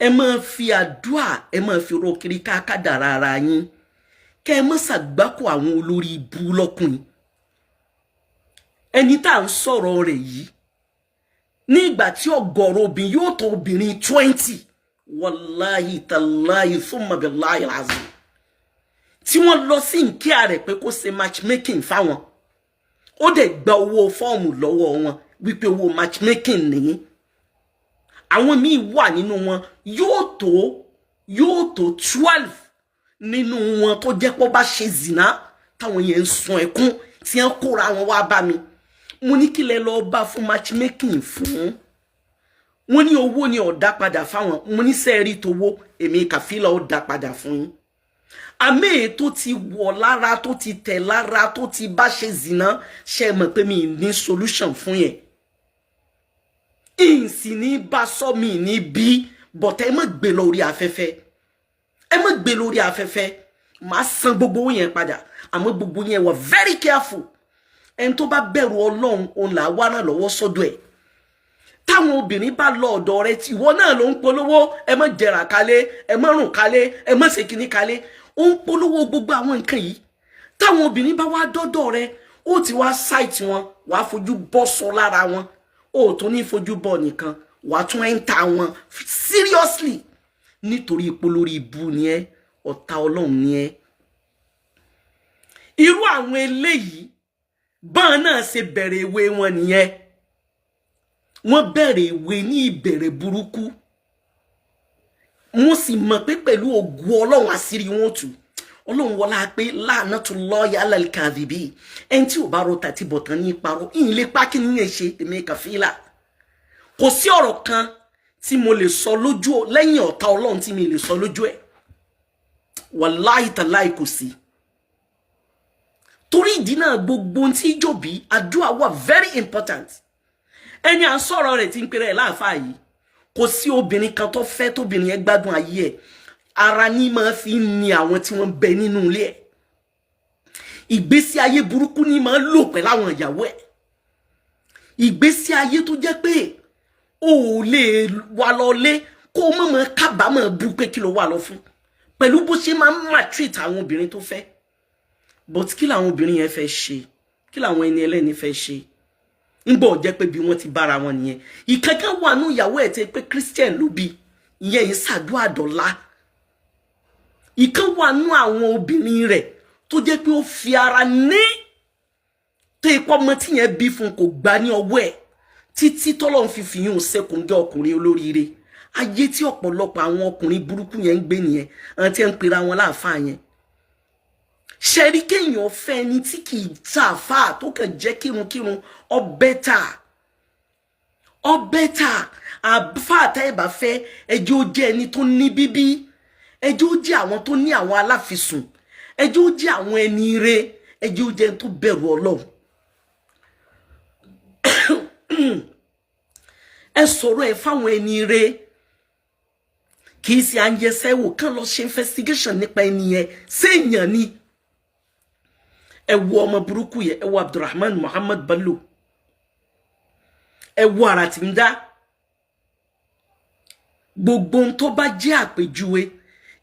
Ẹ máa fi àdúà, ẹ máa fi rọ kiri káàkádàrá ara yín, kẹ́ ẹ má ṣàgbákò àwọn olórí ibú lọ́kùnrin. Ẹni tá à ń sọ̀rọ̀ rẹ̀ yìí, ní ìgbà tí ọ̀gọ̀rọ̀ obìnrin yóò tó obìnrin 20, wàláhì tàláhì thumma billahi azim, tí wọ́n lọ sí nkíà rẹ̀ pé kó ṣe matchmaking fáwọn, ó dẹ̀ gba owó fọ́ọ̀mù lọ́wọ́ wọn wípé owó matchmaking nìyí. Àwọn míì wà nínú wọn, yóò tó 12 nínú wọn tó jẹ́ pé ó bá ṣe zìnà táwọn yẹn ń sun ẹkún tí wọ́n kóra wọn wá bá mi. Mo ní kí lẹ lọ bá fún matchmaking fún? Wọ́n ní owó ni ọ̀dá padà fáwọn. Mo ní sẹ́ẹ̀rí towó, èmi kàfílà ó dá padà fún yín. Àmì tó ti wọ̀ lára, tó ti tẹ̀ lára, tó ti bá ṣe zìnà, ṣe mọ̀ pé mi ní solution fún yẹn, ìsìn ní bá sọ mi ní bí bọ̀tẹ́. Ẹ má gbé lórí afẹ́fẹ́, ẹ má gbé lórí afẹ́fẹ́. Màá san gbogbo owó yẹn padà, àmọ́ gbogbo yẹn wà very careful. Ẹni tó bá bẹ̀rù Ọlọ́run, òun là á wá ràn lọ́wọ́ sọ́dọ̀ ẹ̀. Táwọn obìnrin bá lọ ọ̀dọ̀ rẹ, tí ìwọ náà ló ń polówó, ẹ má jẹrà kálé, ẹ má rùn kálé, ẹ má ṣe kíní kálé, ó ń polówó gbogbo àwọn nǹkan yìí. Táwọn obìnrin bá wá dọ́dọ̀ rẹ, ó ti wá sight wọn, wàá fojú bọ́ sọ lára wọn, ó tún ní fojú bọ́ nìkan, wàá tún enter wọn seriously, nítorí ipò lórí ibu ni ẹ, ọ̀tá Ọlọ́run ni ẹ. Irú àwọn eléyìí Báwọn náà ṣe bẹ̀rẹ̀ ìwé wọn nìyẹn. Wọ́n bẹ̀rẹ̀ ìwé ní ìbẹ̀rẹ̀ burúkú. Mo sì mọ̀ pé pẹ̀lú ògùn Ọlọ́run, àṣírí wọn tú. Ọlọ́run wọlá pé la'natullahi 'alal kadhibi. Ẹni tí ò bá ro tàti bọ̀tán ní parọ́ ìyìn lè pa. Kí ni yẹn ṣe èmi kàfílà? Kò sí ọ̀rọ̀ kan tí mo lè sọ lójú lẹ́yìn ọ̀tá Ọlọ́run tí mi lè sọ lójú ẹ̀. Wàláhì tàláì, kò sí. Torí ìdí náà, gbogbo tí jòbí àdúrà wà very important. Ẹni à ń sọ̀rọ̀ rẹ̀ tí ń pèrè ẹ̀ láàfáà yìí, kò sí obìnrin kan tó fẹ́ tóbìnrin yẹn gbádùn ayé ẹ̀. Ara ní máa fi ń ni àwọn tí wọ́n bẹ nínú ilé ẹ̀. Ìgbésí ayé burúkú ní máa lò pẹ̀lú àwọn ìyàwó ẹ̀. Ìgbésí ayé tó jẹ́ pé o ò lè wà lọ lé kó o mọ̀ mọ́ kábàámọ̀ bú pé kí ló wà lọ fún, pẹ̀lú bó ṣe máa ń maltreat àwọn obìnrin tó fẹ́. But kí làwọn obìnrin yẹn fẹ́ ṣe? Kí làwọn ẹni ẹlẹ́ni fẹ́ ṣe? Ń bọ̀ jẹ́ pé bí wọ́n ti bára wọn nìyẹn. Ìkankan wà nù ìyàwó ẹ̀ tẹ́ pé Christian ló bí ìyẹn, yìí ṣàdúrà dọ̀la. Ìkan wà nù àwọn obìnrin rẹ̀ tó jẹ́ pé ó fi ara ní tó ipò ọmọ tí yẹn bí fún kò gbà ní ọwọ́ ẹ̀ títí tọ́lọ́run fi fìyún sẹ́kùngẹ́ ọkùnrin olóríire. Ayé tí ọ̀pọ̀lọpọ̀ àwọn ọkùnrin burúkú yẹn ń gbé nìyẹn, àwọn tí ń pera wọn láàfáà yẹn. Ṣẹ́rí, kéèyàn fẹ́ ẹni tí kì í tààfáà tó kàn jẹ́ kírunkírun, ọbẹ̀ tà, ọbẹ̀ tà. Àfáà tá ẹ bá fẹ́, ẹjẹ́ ó jẹ́ ẹni tó ní bíbí, ẹjẹ́ ó jẹ́ àwọn tó ní àwọn aláfisùn, ẹjẹ́ ó jẹ́ àwọn ẹni ire, ẹjẹ́ ó jẹ́ ẹni tó bẹ̀rù Ọlọ́run. Ẹ sọ̀rọ̀ ẹ fáwọn ẹni ire, kì í ṣe à ń yẹsẹ́ wò kán lọ ṣe investigation nípa ẹni yẹn, séèyàn ni. Ẹ wo ọmọ burúkú yẹn, ẹ wo Abdulrahman Muhammad Bello, ẹ wo ara tí ń dá. Gbogbo ohun tó bá jẹ́ àpèjúwe,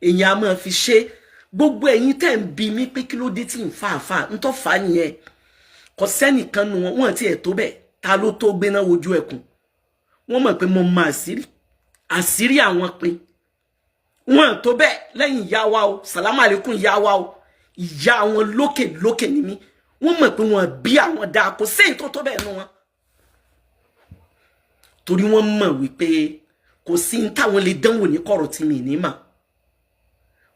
èèyàn á máa fi ṣe. Gbogbo ẹ̀yin tẹ́ ń bi mí pé kí ló dé tí ń fa àfa ń tọ́ fà á nìyẹn. Kò sẹ́nìkan nu wọn, wọn ti ẹ̀ tó bẹ́ẹ̀. Ta ló tó gbéná wojú ẹkùn? Wọ́n mọ̀ pé mo mọ àṣírí, àṣírí àwọn pin wọn tó bẹ́ẹ̀ lẹ́yìn ìyá wa o. Sàlámà àlékún ìyá wa o. Ìyá wọn lókè lókè ní mí. Wọ́n mọ̀ pé wọ́n bí àwọn dáa, kò séyìí tó tó bẹ́ẹ̀ nu wọn, torí wọ́n mọ̀ wípé kò sí ní táwọn lè dánwò ní kọ̀rọ̀ tí mi ní mà,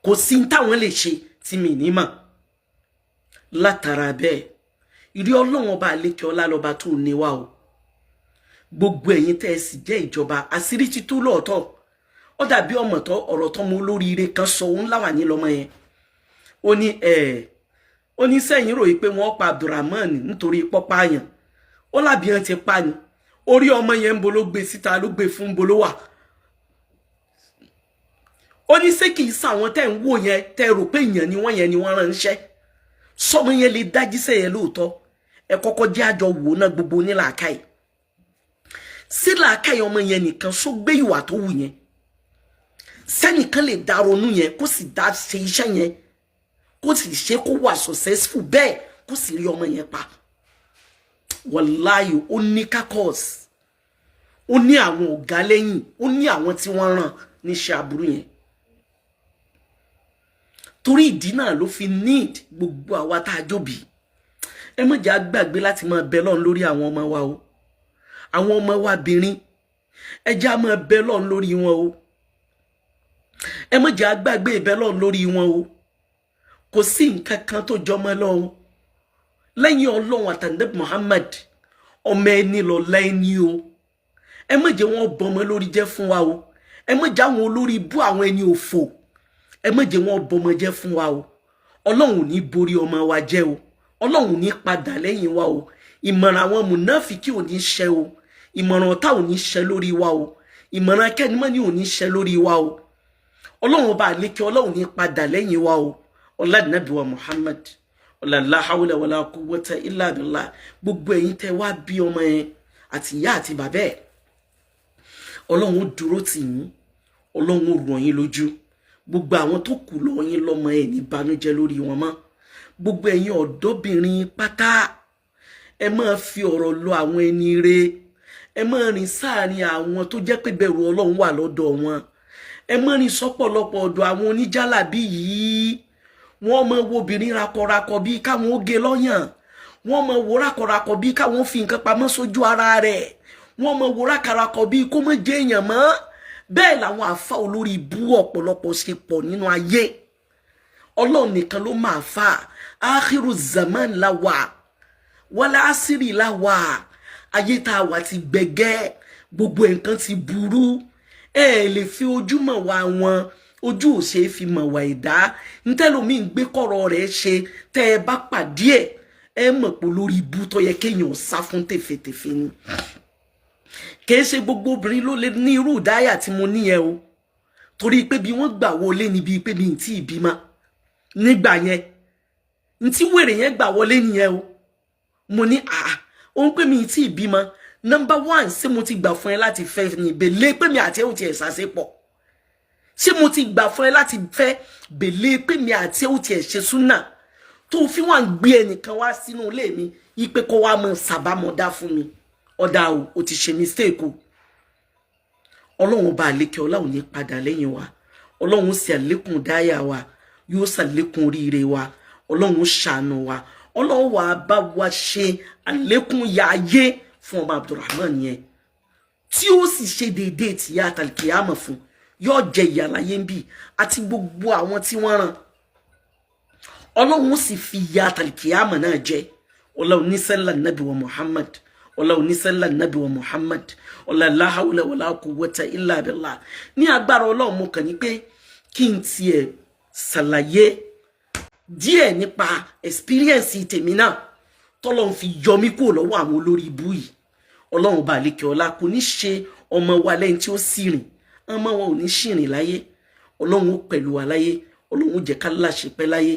kò sí ní táwọn lè ṣe tí mi ní mà. Látara bẹ́ẹ̀, ìrí Ọlọ́run ọba àlékè ọlá lọ́ba tó ní wá o. Gbogbo ẹ̀yin tẹ́ ẹ sì jẹ́ ìjọba, àṣírí ti tú lóòótọ́. Ó dàbí ọmọ tó ọ̀rọ̀ tó mú olóríire kan sọ òun láwà ní lọ́mọ yẹn. Ó ní ẹ̀, ó ní sẹ́yìn ròyìn pé wọ́n pa Abdulrahman nítorí pọ́páyàn. Ó làbí wọn ti pa ni. Orí ọmọ yẹn ń bo ló gbé síta, ló gbé fún bo ló wà. Ó ní ṣé kìí sàwọn tẹ́ ń wò yẹn, tẹ́ rò pé èèyàn ni wọ́n yẹn ni wọ́n ránṣẹ́ sọmọ yẹn lè dájíṣẹ́ yẹn lóòótọ́? Ẹ kọ́kọ́ jẹ́ àjọ wò náà. Gbogbo onílàákàyè sí làákàyè, ọmọ yẹn nìkan só gbé ìwà tó wù yẹn? Sẹ́nìkan lè dá ronú yẹn, kó sì dá ṣe iṣẹ́ yẹn, kó sì ṣe kó wà successful bẹ́ẹ̀, kó sì rí ọmọ yẹn pa? Wàláyò, ó ní kakọ́s, ó ní àwọn ọ̀gá lẹ́yìn, ó ní àwọn tí wọ́n rán níṣẹ́ aburú yẹn. Torí ìdí náà ló fi need gbogbo àwa tá a jóbi, ẹ má jẹ́ á gbàgbé láti máa bẹ lọ́n lórí àwọn ọmọ wa o. Àwọn ọmọ wa bìnrin, ẹ jẹ́ á máa bẹ lọ́n lórí wọn o. Ẹ má jẹ́ á gbàgbé ìbẹ lọ́n lórí wọn o. Kò sí nǹkan kan tó jọmọ́ lọ́hùn lẹ́yìn Ọlọ́run àtàndé Muhammad. Ọmọ ẹni lọ lẹ́ni o. Ẹ má jẹ́ wọn bọmọ lórí jẹ́ fún wa o. Ẹ má jẹ́ àwọn olórí bú, àwọn ẹni òfò, ẹ má jẹ́ wọn bọmọ jẹ́ fún wa o. Ọlọ́run ò ní borí ọmọ wa jẹ́ o. Ọlọ́run ò ní padà lẹ́yìn wa o. Ìmọ̀ràn àwọn mùnáfíkì ò ní ṣẹ o. Ìmọ̀ràn ọ̀tá ò ní ṣẹ lórí wa o. Ìmọ̀ràn akẹ́nimọ́ni ò ní ṣẹ lórí wa o. Ọlọ́run ọba àlékè, Ọlọ́run ní padà lẹ́yìn wa o. Ọlá Muhammad, ọlá la hawla wala quwwata illa billah. Gbogbo ẹ̀yin tẹ́ wá bí ọmọ yẹn àti ìyá àti bàbá ẹ̀, Ọlọ́run ó dúró tì yín, Ọlọ́run ó rọ̀ yín lójú. Gbogbo àwọn tó kù lọ yín lọ́mọ ẹ̀ ní banújẹ́ lórí wọn mọ́. Gbogbo ẹ̀yin ọ̀dọ́bìnrin pátá, ẹ máa fi ọ̀rọ̀ lọ àwọn ẹni re. Ẹ máa rìn sáàrin àwọn tó jẹ́ pé bẹ̀rù Ọlọ́run wà lọ́dọ̀ wọn. Ẹ máa rìn sọ́pọ̀lọpọ̀ ọ̀dọ̀ àwọn oníjàlábí yìí. Wọ́n máa wo obìnrin rakọrakọ bíi káwọn ó gé lọ́yàn. Wọ́n mọ wo rákọrakọ bíi káwọn fi nǹkan pamọ́ sójú ara rẹ̀. Wọ́n mọ wo rákọrakọ bíi kó mọ̀ jẹ́ èèyàn mọ́. Bẹ́ẹ̀ làwọn àfa olórí ibú ọ̀pọ̀lọpọ̀ ṣe pọ̀ nínú ayé. Ọlọ́run nìkan ló máa fà. Áhírù zaman la wà, wala asiri la wà. Ayé tá a wà ti gbẹgẹ́, gbogbo nǹkan ti burú. Ẹ lè fi ojú mọ̀ wá wọn, ojú ò ṣe é fi mọ̀ wá ẹ̀dá. Ntẹ́lómi ń gbé kọ̀rọ̀ rẹ̀ ṣe, tẹ́ ẹ bá pàdé ẹ̀, ẹ mọ̀ pé lórí ibú tó yẹ kéèyàn sá fún tèfètèfè ni. Kì í ṣe gbogbo obìnrin ló lè ní irú ìdáyà tí mo ní yẹn o, torí pé bí wọ́n gbà wọlé níbi pé mi ì tí ì bímọ nígbà yẹn, ntí wèrè yẹn gbà wọlé nìyẹn o. Mo ní à òun pé mi ì tí ì bímọ. Number one, ṣé mo ti gbà fún ẹ láti fẹ́ ní bèlè pé mi àti ẹ ò tiẹ̀ ṣàṣepọ̀? Ṣé mo ti gbà fún ẹ láti fẹ́ bèlè pé mi àti ẹ ò tiẹ̀ ṣe súnà, tó fi wà ń gbé ẹnìkan wá sínú ilé mi ipe kó wá mọ sàbámọ̀dá fún mi? Ọ̀dà o, ò ti ṣe mistake o. Ọlọ́run ọba àlékè ọlá ò ní padà lẹ́yìn wa. Ọlọ́run sì àlékún dáyà wa, yóò ṣàlékún oríire wa. Ọlọ́run ṣàánú wa. Ọlọ́run wà bá wa ṣe àlékún ya ayé fún ọmọ Abdulrahman yẹn, tí ó sì ṣe déédéé tìyá àtàlùkìyàmọ̀ fún. Yóò jẹ ìyà láyé ń bì àti gbogbo àwọn tí wọ́n rán. Ọlọ́run sì fi ìyà àtàlùkìyàmọ̀ náà jẹ. Ọlọ́run ní sẹ́lá nàbí wa Muhammad, ọlọ́run ní sẹ́lá nàbí wa Muhammad, ọlá la hawla wala quwwata illa billah. Ní agbára Ọlọ́run, mo kàn ní pé kí n tiẹ̀ ṣàlàyé díẹ̀ nípa experience tèmi náà tọ́lọ́run fi yọ mí kúrò lọ́wọ́ àwọn olórí ibú yìí. Ọlọ́run bá lékè ọlá kò ní ṣe ọmọ wa lẹ́yìn tí ó sì rìn, ọmọ wọn ò ní ṣìrìn láyé. Ọlọ́run ó pẹ̀lú wa láyé. Ọlọ́run ó jẹ́ ká láṣepẹ́ láyé.